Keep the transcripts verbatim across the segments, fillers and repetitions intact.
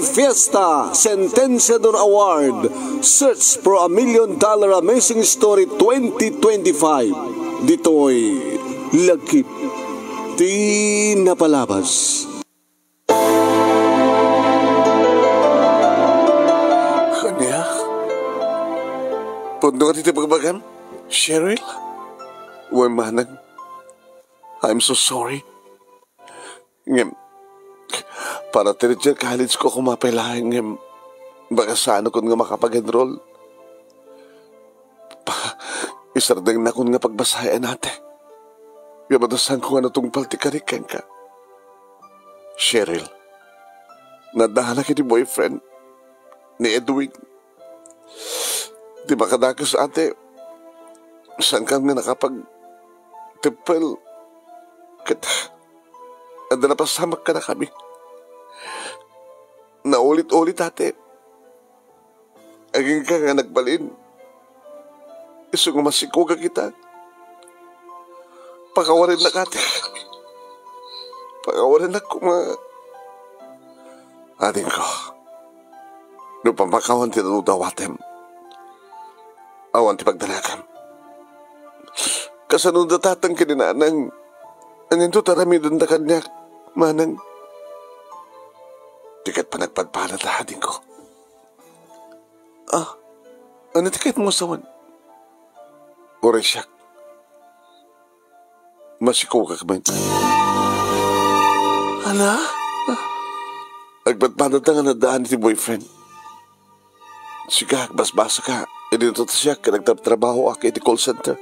Fiesta Sentenciador Award, Search for a Million Dollar Amazing Story twenty twenty-five. Ditoy lagip ti napalabas. Ania? Pudno nga ti pagbagam, Cheryl? Wen, manang, I'm so sorry. Ngem, para third year college ko, kumapay laeng, ngem, baka saanakon nga makapag-enroll. Pa, isardengnak nga pagbasayan, ate. Ngem adasanko nga natungpal ti karik kenka. Cheryl, naddanak iti boyfriend ni Edwin. Ti makadakes, ate, saankam nga nakapagteppel ket adda napasamak kadakami. Naulit-ulit, ate. Agingga nga nagbalin. Isu nga masikugak ita. Pakawarennak, ate. Pakawarennak koma. Adingko, no pamakawan ti dawatem, awan ti pagdalagam. Kasano da tatang ken ni nanang? Anianto ti aramidenda kaniak, manang? Ti ket panagpadpada ta, adingko. Ah, ania ti kayatmo nga sawen? Uray siak. Masikugak met. Ania? Agpadpadata nga naddaan iti boyfriend. Sika, agbasbasaka. Idinto ta siak ket nagtrabtrabahoak iti call center.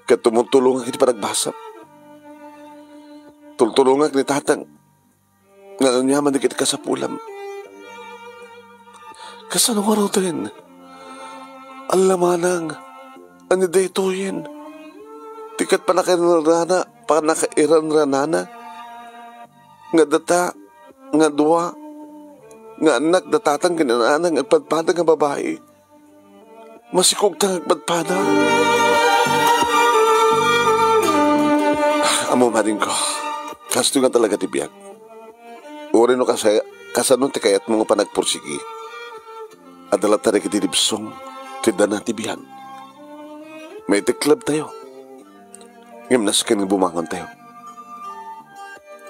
Ket tumutulongak iti panagbasam. Tultulongak ni tatang nga aniaman dagiti kasapulam. Kasano ngaruden? Alla manang, ania daytoyen? Ti ket panakairanrana, panakairanranana nga data, nga dua, nga annak da tatang ken ni nanang agpadpada nga babai. Masikugta nga agpadpada. Ammom, adingko, kastoy nga talaga ti biag. Uray no kasa-, kasano ti kayatmo nga panagpursigi, adda latta dagiti dibsong ti dana ti biag. Maiteklabtayo. Ngem nasken nga bumangontayo.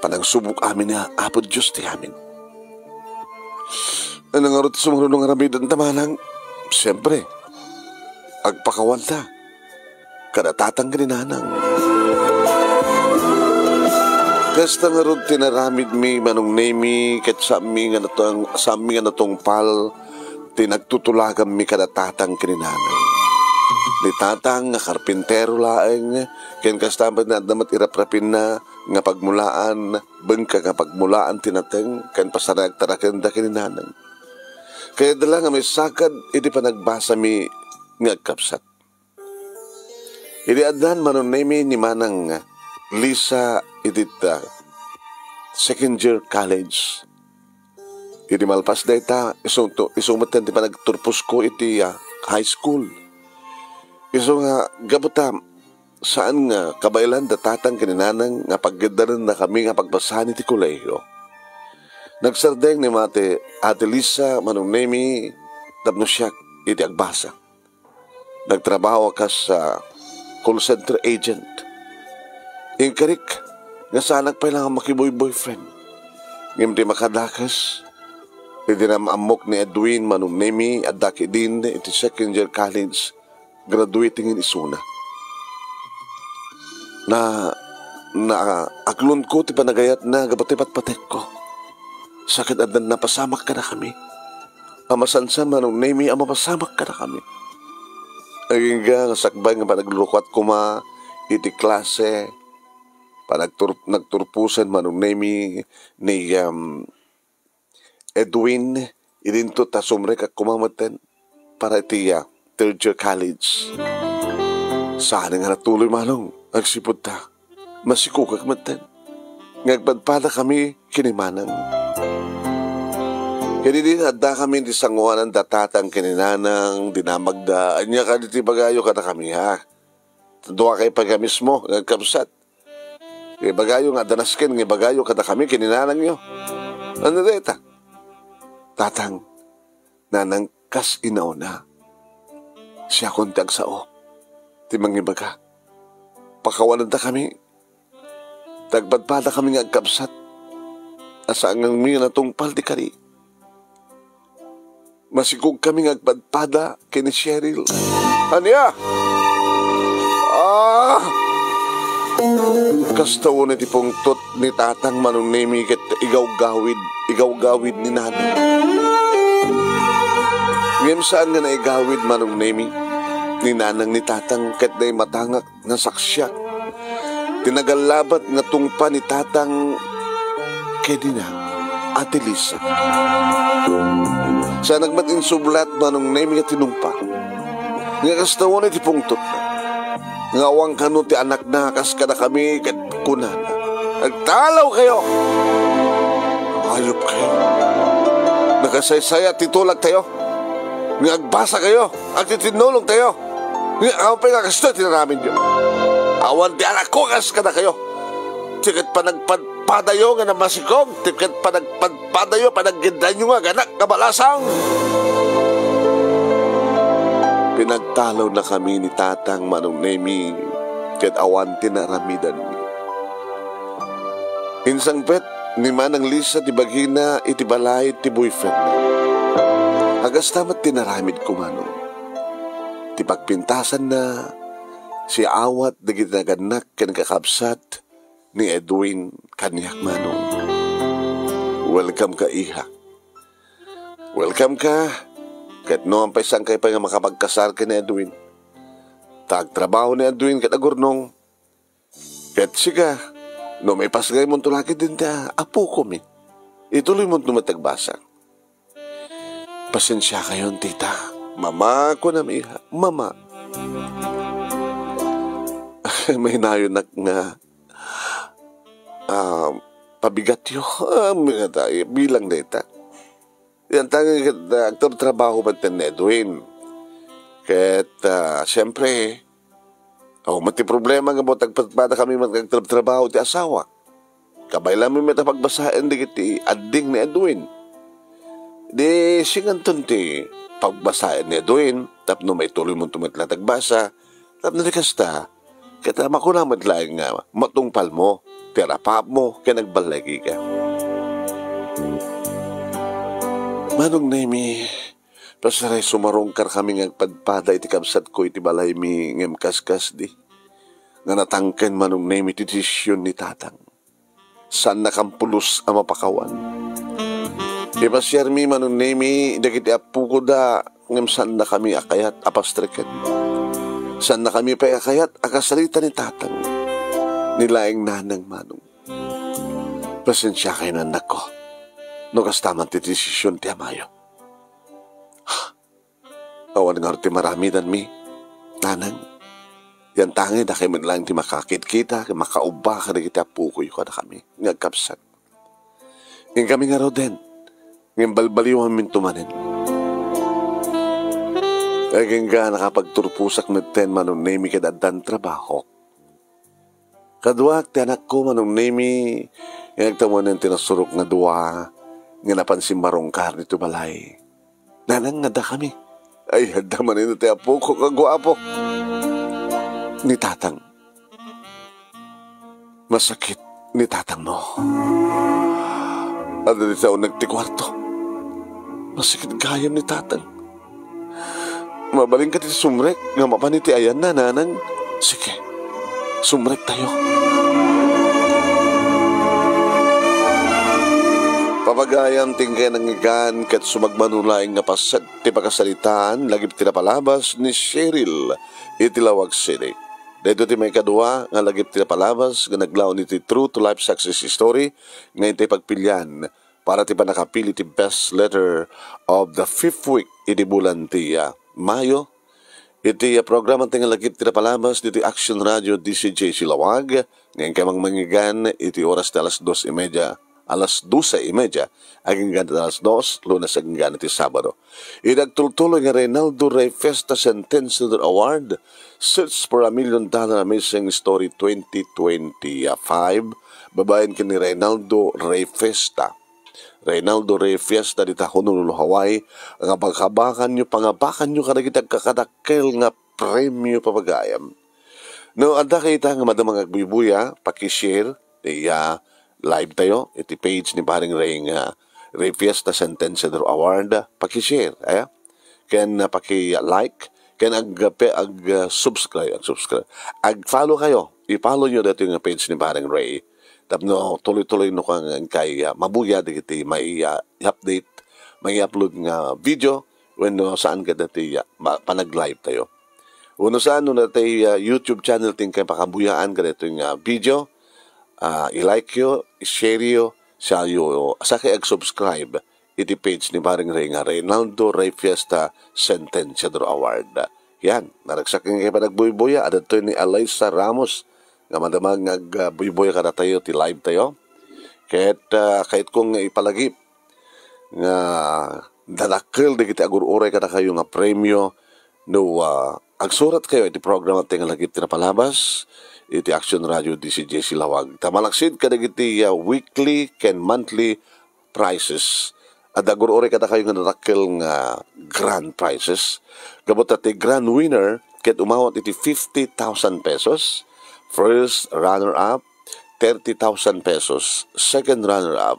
Panagsubok amin nga Apo Dios ti amin. Ania ngarud ti sumaruno nga aramidenta, manang? Siempre, agpakawanta kada tatang ken ni nanang. Kasta ngarud ti naramidmi, Manong Nemi, ket saanmi nga natang-, saanmi nga natungpal ti nagtutulaganmi kada tatang ken ni nanang. Ni tatang nga karpintero laeng, ken kasta met nga adda met iraprapinna nga pagmulaan, bengka nga pagmulaan ti nateng ken pasaragtarakenda ken ni nanang. Kayatda la nga maisakad iti panagbasami nga agkabsat. Idi addan Manong Nemi ni Manang Lisa iti, ah, second year college. Idi malpas dayta, isu to, isu metten ti panagturposko iti, ah, high school. Isu nga, gapu ta saan nga kabaelan da tatang ken ni nanang nga paggeddannakami nga pagbasaan iti kolehiyo. Nagsardeng ni Mate, Ate Lisa, Manong Nemi, tapno siak iti agbasa. Nagtrabaho kas, ah, call center agent. Inkarik nga saanak pay la nga makiboy-boyfriend. Ngem ti makadakes, idi naam-ammok ni Edwin, Manong Nemi, adda ketdin iti second year college, graduating isuna. Na, naaklonko ti panagayatna gapu ti patpatekko. Sa ket addan napasamak kadakami. A masansan, Manong Nemi, a mapasamak kadakami. Agingga nga sakbay nga panaglukat koma iti klase, panagtur-, nagturposen, Manong Nemi, ni, um, Edwin, idinto ta sumrekak koma metten para iti, ah, third year college. Saan nga natuloy, Manong, agsipud ta masikugak metten nga agpadpadakami ken ni Manang. Ket idi addakami iti sangoanan da tatang ken ni Nanang, dinamagda, "Ania kadi ti ibagayo kadakami, ha? Duakay pay nga mismo nga agkabsat. Ibagayo nga adda nasken nga ibagayo kadakami ken ni Nanangyo." Ania dayta? Tatang, nanang, kas inauna, siakon ti agsao, ti mangibaga. Pakawanendakami, ta agpadpadakami nga agkabsat, a saanmi nga natungpal ti kari. Masikogkami nga agpadpada ken ni Cheryl. Ania? Ah! Kasta unay ti pungtot ni Tatang, Manong Nemi, ket igawgawid, igawgawid ni Nanang. Ngem saan nga naigawid, Manong Nemi, ni Nanang ni Tatang, ket naimatangak, nasaksiak ti nagallabat nga tungpa ni Tatang ken ni Nana, Ate Lisa. Saanak met insublat, Manong Nemi, nga tinungpa. Nga kasta unay ti pungtotna. Nga awan kano ti anakna kas kadakami ket kunana, "Agtalawkayo! Ayupkayo! Nakasaysayat ti tulagtayo! Nga agbasakayo! Agtitinnulongtayo! Nga awan pay nga kastoy ti inaramidyo! Awan ti anakko kas kadakayo! Ti ket panagpadpadayo nga namasikog, ti ket panagpadpadayo, panaggendanyo nga aganak nga balasang!" Pinagtalawnakami ni Tatang, Manong Nemi, ket awan ti naaramidanmi. Insangpet ni Manang Lisa ti bagina iti balay ti boyfriendna. Kasta met ti inaramidko, Manong. Ti pagpintasanna, siawat dagiti nagannak ken kakabsat ni Edwin kaniak, Manong. Welcome ka, iha. Welcome ka. Ket no awan pay, saankay pay nga makapagkasar ken ni Edwin. Ta agtrabaho ni Edwin ket agurnong. Ket sika, no maipasngaymonto la ketdi ti apokomi, ituloymonto met ti agbasa. Pasensiakayon, tita. Mama, kunam, iha. Mama. Mainayonak nga, ah, pabigatyo. Ah, bigat, ah, bilang dayta. Yan tangi ket, ah, agtratrabaho met ni Edwin. Ket, ah, siyempre, awan met ti problema nga buot agpadpadakami met nga agtratrabaho ti asawa. Kabaelanmi met a pagbasaen dagiti adding ni Edwin. Di singanton ti pagbasaen ni Edwin, tapno maituloymonto met la ti agbasa, tapno di kasta, ket, ah, makuna met laeng nga matungpalmo ti arapapmo ken agballigika. Manong Nemi, pasarayso, marungkarkami nga agpadpada iti kabsatko iti balaymi, ngem kaskasdi nga natangken, Manong Nemi, ti desision ni Tatang. Saannakami pulos a mapakawan. Ipasiarmi, Manong Nemi, dagiti appokoda, ngem saannakami a kayat a pastreken. Saannakami pay a kayat a kasarita ni Tatang, ni laeng Nanang, Manong. Pasensiakayon, annakko, no kasta man ti desision ti amayo. Awan ngarud ti maramidanmi, Nanang. Yan tangi, dakami met laeng ti makakitkita ken makaubba kadagiti appokoyo kadakami nga agkabsat. Inkami ngaruden, ngem balbaliwanminto manen. Agingga nakapagturposak metten, Manong Nemi, ket addan trabahok. Kaduak ti anakko, Manong Nemi, nga agtammonen ti nasurok nga dua nga napan simmarungkar ditoy balay. Nanang, nga addakami. Ay, adda manen ti apok a guapo. Ni Tatang. Masakit ni Tatangmo. Adda dita uneg ti kuarto. Masakit gayam ni Tatang. Mabalinka ti sumrek nga mapan iti ayanna, Nanang? Sige, sumrektayo. Papagayam ti inkay nangngegan ket sumagmamano laeng nga paset ti pakasaritaan lagip ti napalabas ni Cheryl iti Laoag City. Daytoy ti maikadua nga lagip ti napalabas nga naglaon iti True to Life Success Story nga intay pagpilian para ti pannakapili ti Best Letter of the fifth week iti bulan ti, ah, Mayo. Iti, ah, programa ti nga lagip ti napalabas ditoy Action Radio D C J C Laoag, nga inkay mangmangigan iti oras ti alas dos y media, alas doce y media, agingga iti alas dos, Lunes agingga iti Sabado. Iti agtultuloy nga Reynaldo Rey Fiesta Centennial Award, Search for a Million Dollar Missing Story twenty twenty-five, babaen ken ni Reynaldo Rey Fiesta. Reynaldo Rey Fiesta dita Honolulu, Hawaii, nga bakabakanyo, pangabakanyo kadagiti agkakadakkel nga premio, papagayam. No, adda kayta nga madama nga agbuybuya, paki-share, iya live tayo, iti page ni Paring Rey nga Rey Fiesta Sentenciador Award, paki-share, aya? Ken, ah, paki-like, ken ag-, pe-, ag-, ah, subscribe, ag-subscribe. Ag-follow kayo, i-follow nyo dito nga page ni Paring Rey. Tapno tuloy-tuloy no kang kay, ah, mabuya dagiti may, ah, update, may upload nga video, wenno saan kadagiti, ah, ma-, panag-live tayo. Wenno saan no natay, ah, YouTube channel ti inkay pakabuyaan kadagitoy nga video, ah, i-like yo, i-share yo, sayo, sakay ag-subscribe iti page ni Paring Rey nga Reynaldo Rey Fiesta Sentenciador Award. Yan, naragsak nga kay panagbuybuya, adtoy ni Alaysa Ramos nga madama nga ag-, ah, buybuya kadatayo ti live tayo. Ket, ah, kayat kong ipalagip nga dadakkel dagiti agur-uray kadakayo nga premio no, ah, agsurat kayo iti programa ti nga lagip ti napalabas iti Action Radio D C J C Lawag. Ta malaksid kadagiti, ah, weekly ken monthly prizes. Adda agur-uray kadakayo nga dadakkel nga grand prizes. Gapu ta ti grand winner ket umawat iti fifty thousand pesos, first runner-up, thirty thousand pesos, second runner-up,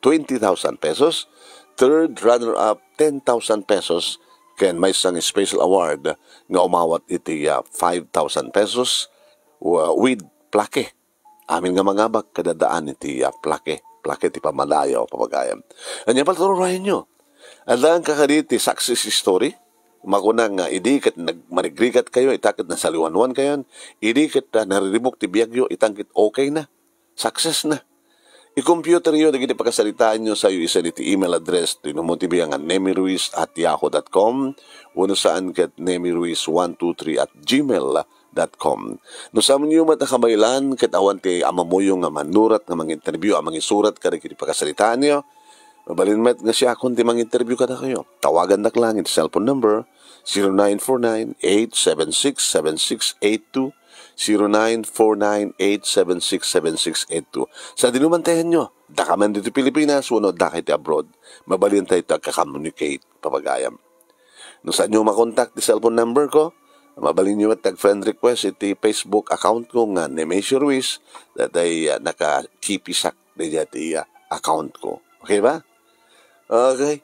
twenty thousand pesos, third runner-up, ten thousand pesos, ken maysa nga special award nga umawat iti, ah, five thousand pesos, wa-, with plaque. Amin nga mangabak, kadadaan iti, ah, plaque, plaque ti pammadayaw, papagayam. Ania pay ti ururayenyo? Adda kadi ti success story? Makuna nga idi ket nag-, marigrigat kayo, ita ket nasaliwanwan kayon, idi ket, ah, nariribuk ti biagyo, ita ket okay na, success na. I-computer yo dagiti pakasaritaanyo, sayo isend iti email address ti Nemo T V nga nemiruiz at yahoo dot com, wenno saan ket nemiruiz one two three at gmail dot com. No saanyo met a kabaelan ket awan ti amamoyo nga mannurat nga manginterview a mangisurat kadagiti pakasaritaanyo, mabalin met nga siakon ti manginterview kadakayo. Tawagandak lang iti cellphone number zero nine four nine, eight seven six, seven six eight two, zero nine four nine, eight seven six, seven six eight two. Sadino man ti ayanyo, dakaman ditoy Pilipinas wenno dakayo ti abroad, mabalin tayo ti agka-communicate, papagayam. No saanyo makontak ti cellphone number ko, mabalinyo met ti ag-friend request iti Facebook account ko nga Nemesio Ruiz, datay, ah, nakakipisak daydiay ti, ah, account ko. Okay ba? Okay.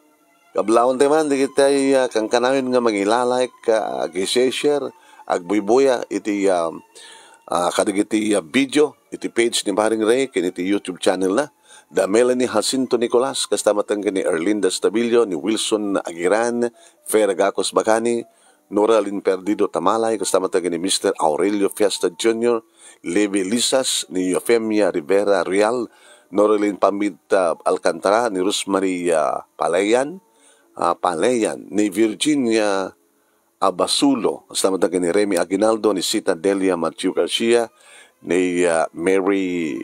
Kablaon tayo man, dagiti, ah, kankanayon nga mangilalike, ah, ag-share, agbuybuya iti, ah, ah, kadagiti, ah, video, iti page ni Paring Rey, ken iti YouTube channel na. Da Melanie Jacinto Nicolas, kasta met ken ni Erlinda Stabilio, ni Wilson Aguiran, Fer Gacos Bacani, Nora Lynn Perdido Tamalay, kasta met ken ni Mister Aurelio Fiesta Junior, Levi Lisas, ni Eufemia Rivera Real, Noralyn Pamit, ah, Alcantara, ni Rosemary, ah, Palayan, ah, Palayan, ni Virginia Abasulo, kasta met ken ni Remy Aguinaldo, ni Sita Delia Matthew Garcia, ni, ah, Mary,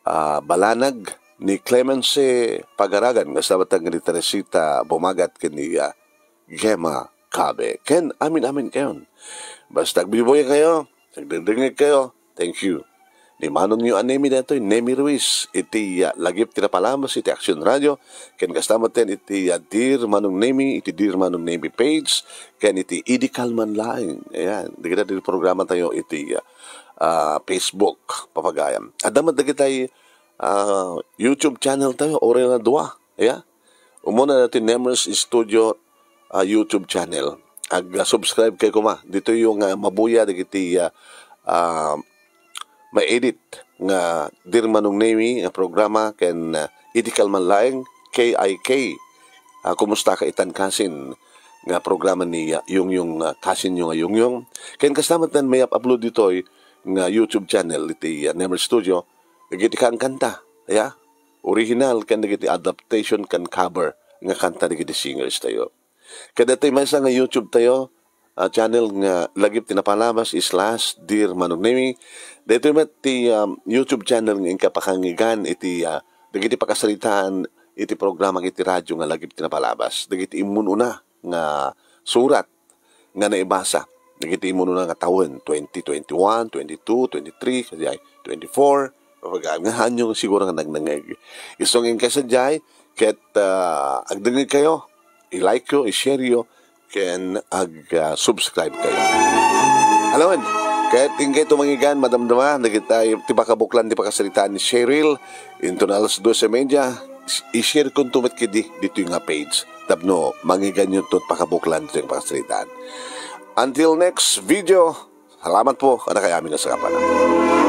ah, Balanag, ni Clemency Pagaragan, kasta met ken ni Teresita Bumagat, ken ni, ah, Gemma Cabe. Ken amin-amin kayon. Basta agbuybuya kayo, agdengdengngeg kayo. Thank you. Ni Manong nyo a Nemi daytoy, Nemi Ruiz, iti, ah, lagip ti napalabas iti Action Radio, ken kasta met iti, ah, Dear Manong Nemi, iti Dear Manong Nemi page, ken iti Idi Kalman Laeng. Ayan, dagita ti programa tayo iti, ah, ah, Facebook, papagayam. Adda met dagitay, ah, YouTube channel tayo, uray nga dua. Ayan. Umuna dati Nemers Studio, ah, YouTube channel. Ag, ah, subscribe kayo koma. Ditoy nga mabuya dagiti, ah, ah, ma-edit nga Dear Manong Nemi nga programa ken, ah, Idi Kalman Laeng, K I K. Ah, Kumusta Ka Itan Kasin nga programa ni, ah, Yongyong, ah, kasinyo nga Yongyong. Ken kasta met may upload ditoy nga YouTube channel iti, ah, Nemer Studio. Dagiti kankanta, ya. Original ken dagiti adaptation ken cover nga kanta dagiti singers tayo. Kadatoy maysa nga YouTube tayo, ah, channel nga lagip ti napalabas slash Dear Manong Nemi. Daytoy met ti, um, YouTube channel nga inka pakangigan iti, ah, dagiti pakasaritaan iti programa iti radyo nga lagip ti napalabas. Dagiti immun-una nga surat nga naibasa. Dagiti immun-una nga tawen, twenty twenty-one, twenty-two, twenty-three, kadi ay twenty-four, Papagaan nga hanyo siguro nga nagnangeg. Isu nga inkay sadiay, ket, ah, agdengngeg kayo, i-like yo, i-share yo, ken ag, ah, subscribe kayo. Alawen, ket inkay tumangigan, madamdama, dagiti ti pakabuklan ti pakasaritaan ni Cheryl, inton alas dos y media, i-share kunto met kidi, ditoy nga page. Tapno mangigan yo to pakabuklan ditoy nga pakasaritaan. Until next video, salamat po, kada kayamin nga sakapana.